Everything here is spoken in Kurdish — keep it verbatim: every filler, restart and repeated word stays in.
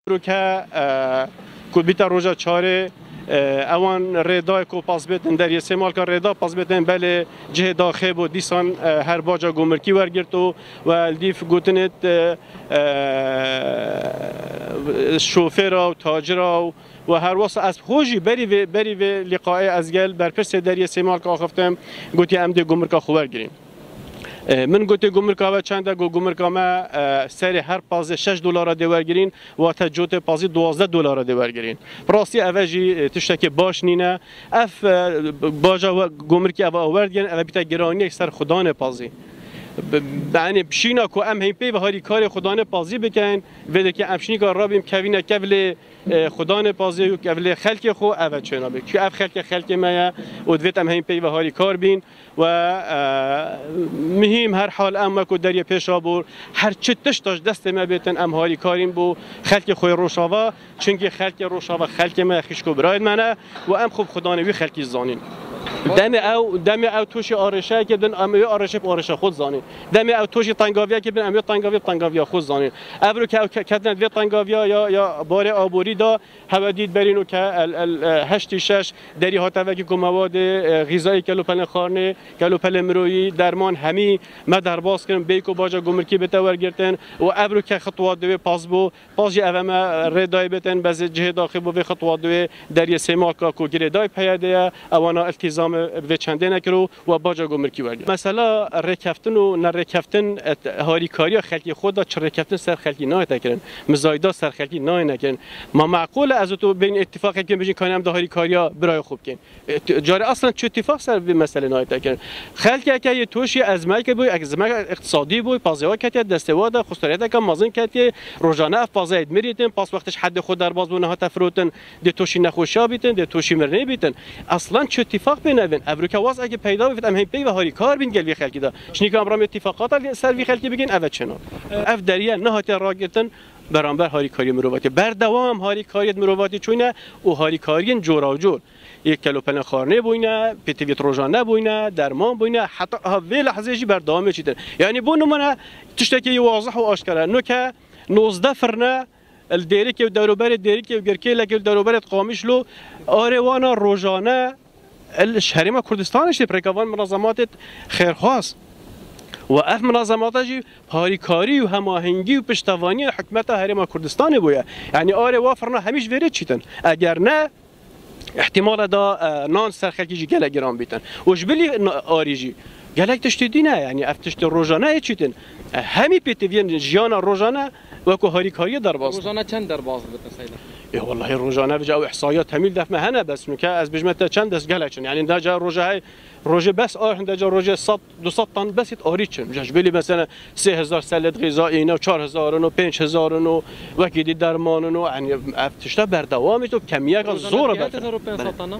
Roke, e, ku bîte roja çarê, e, ewan rê dayê ku pas bêtin deriyê Sêmalka rê da pas bêtin, belê cihê daxê bû, dîsan, e, her baca gumrikî wergirt û we li dîf gotinêt, e, e, şofêra û tacira û, û her wasa ez xwe jî berî vê, berî vê lîqayê ez gel berpirsê deriyê Sêmalka axiftim, gotiye em dê gumrika xwe wergirîn. E, min gotê gumrika we çend e? Got gumrika me, e, serê her pazê şeş dolara dê wergirîn, wate cotê pazî duwazdeh dolara dê wergirîn. Bi rastî eve jî, e, tiştekê baş nîne. Ev, e, baja we gumrikî eve a werdigirin, eve bîte giraniyek ser xudanê pazî. Bi, bi, yanî şîna ku em hîn pey ve harîkarê xudanê pazî bikin, vê deke em şînika rabîm kevîne kevlê, e, xudanê pazê û kevlê xelkê xwe eve çênabe. Çi ev xelkê xelkê me ye û divêt em heyîn pey ve harîkar bîn. Ve, e, muhîm her hal em wekû deriyê pêşa bûr, her çi tişta ji destê me bêtin em harîkarîn bû xelkê xwe yê Rojava. Çunkî xelkê Rojava xelkê me ye, xişk û birayên me ne û em xwe bi xudanê wî xelkî zanîn. Demê ew, demê ew tûşî arêşeyekê din, em ê arêşe bi arêşa xwe dizanîn. Demê ew tûşî tengaviyekê bin, em ê tengavî bi tengaviya xwe dizanîn. Evro ke ew ke-, ketine di vê tengaviya ya, ya barê aborî de, hewe dît berîn û ke el, el, e, heştî şeş derî hate vekî ku mewadê, e, xîzayî, kelopelên xwarinê, kelopelên miroyî, derman hemî me derbas kirin, bêyî ku baca gumrikî bite wergirtin û evro ke xitwa di wê pas bû. Pas jî eve me rê dayê bêtin, bezê cihê daxî bû vê xitwa di wê deriyê Sêmalka ku girêdayî P Y D'ê ye, ewana îltîzamê bi vê çendê nekir û we baca gumrikî wergirt. Mesela rêkeftin û nerêkeftin, e, harîkariya xelkê xwe de çi rêkeftin ser xelkî nayête kirin, mizayda ser xelkî nayêne kirin. Ma meqûl e ez û tu bên îttifaqekê bêjin, kanî em de harîkariya birayê xwe bikin? E, tu-, carê aslen çi îttifaq ser vê meselê nayête kirin? Xelkeke yê tûşî ezmeyeke bû, ezmeyeke îqtisadî bû, pazê wa ketiye destê wa de, xustariyeteke mezin ketiye, rojane ev pazeyê dimirîtin, pas wextê ji hedê xwe derbas bû, nehate firotin, dê tûşî nexweşiya bîtin, dê tûşî mirinê bîtin. Aslen çi îttifaq pê nevin? Evroke waz eke peyda bibit, em hên pey ve harîkar bîn gel vê xelkî de. Çunkî em ramê îttifaqata li ser vê xelkî bikin, eve çêna. Ev deriye nehatiye ragirtin beramber harîkariyê mirovatî. Berdewam harîkariyê mirovatî çûne û harîkariyên cora û cor. Yê kelopelên xwarinê bûyne, pêtiviyet rojane bûyne, derman bûyne, heta ha vê lehzê jî berdewamê çîtin. Yanî bo nimune tiştekî yê wazih û aşkere. Nuke nozdeh firne li Dêrikê û dewroberê Dêrikê û Girkêlekê û dewroberê Qamişlo arê wana rojane li ji Herêma Kurdistanê jî pêreka van minezematê xêrxwaz. Û ev minezemata jî harîkarî û hemahengî û piştevaniya hikûmeta Herêma Kurdistanê bûye. Yanî arê wa firna hemî ji vêrê çîtin. Eger ne, îhtimal e da, e, nan ser xelkî jî gelek giran bîtin. Û ji bilî na-, arî jî gelek tiştê dî ne, yanî ev tiştê rojane yê çîtin. E, hemî pêtiviyên jiyana rojane wekû harîkariyê derbas. Rojane çend derbas dibitin seyda? Ê, wellahî rojane vêca ew îhsaiya temîl def me hene, bes nuke ez bêjime te çend dest gelek çin. Yanî da ca roje hey, roje bes ar hinde ca roje sed, du sed tan besît arî çin. Ji bilî mesela sê hezar selet xîza îne, çar hezar in û pênc hezar in û wekî dî derman in û, yanî ev tişta berdewam e, kemiyeka zor e. Rojane pênc hezar û pênc sed tan e?